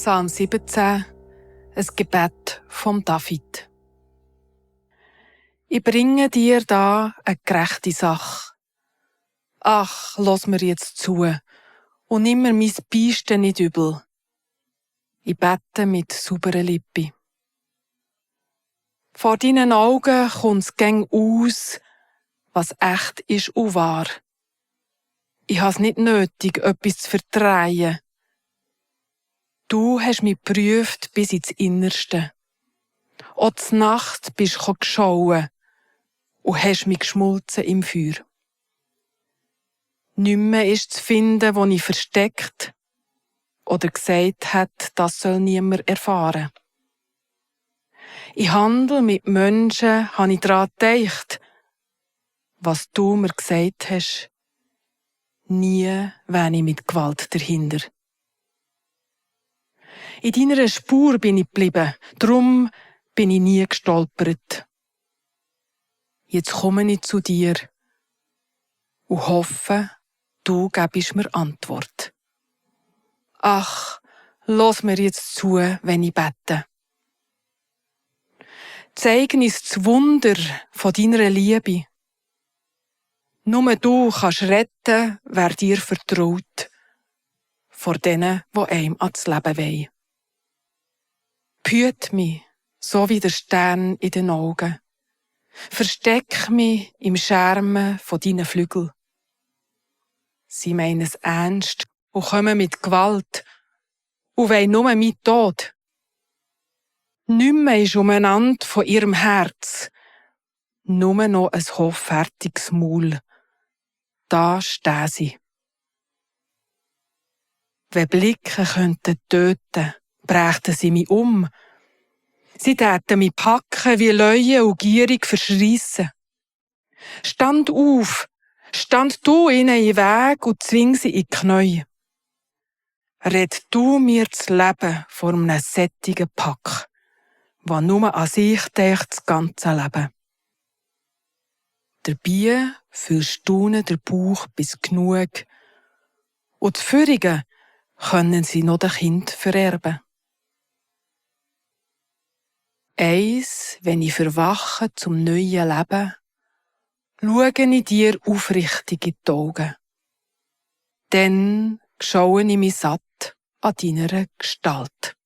Psalm 17, ein Gebet vom David. Ich bringe dir da eine gerechte Sache. Ach, lass mir jetzt zu und nimm mir mein Beisten nicht übel. Ich bete mit sauberer Lippe. Vor deinen Augen kommt's gäng aus, was echt ist und wahr. Ich has nicht nötig, etwas zu verdrehen. Du hast mich geprüft bis ins Innerste. Auch zur Nacht bist du geschauen und hast mich geschmolzen im Feuer. Nimmer ist zu finden, wo ich versteckt oder gesagt hat, das soll niemand erfahren. Ich handel mit Menschen, habe ich daran gedacht, was du mir gesagt hast. Nie wäre ich mit Gewalt dahinter. In deiner Spur bin ich geblieben, drum bin ich nie gestolpert. Jetzt komme ich zu dir und hoffe, du gibst mir Antwort. Ach, lass mir jetzt zu, wenn ich bete. Zeig uns das Wunder von deiner Liebe. Nur du kannst retten, wer dir vertraut, vor denen, die einem ans Leben wollen. Behüte mich, so wie der Stern in den Augen. Versteck mich im Schermen von deinen Flügeln. Sie meinen es ernst und kommen mit Gewalt und wollen nur meinen Tod. Nimmer ist umeinander von ihrem Herz, nur noch ein hoffärtiges Maul. Da stehen sie. Wenn Blicke könnten töten, brächten sie mich um. Sie täten mich packen wie Leue und gierig verschreissen. Stand auf, stand du ihnen in den Weg und zwing sie in die Knie. Red du mir das Leben vor einem sättigen Pack, der nur an sich denkt das ganze Leben. Dabei fühlst du der Bauch bis genug und die Führungen können sie noch dem Kind vererben. Eins, wenn ich verwache zum neuen Leben, schaue ich dir aufrichtig in die Augen. Dann schaue ich mich satt an deiner Gestalt.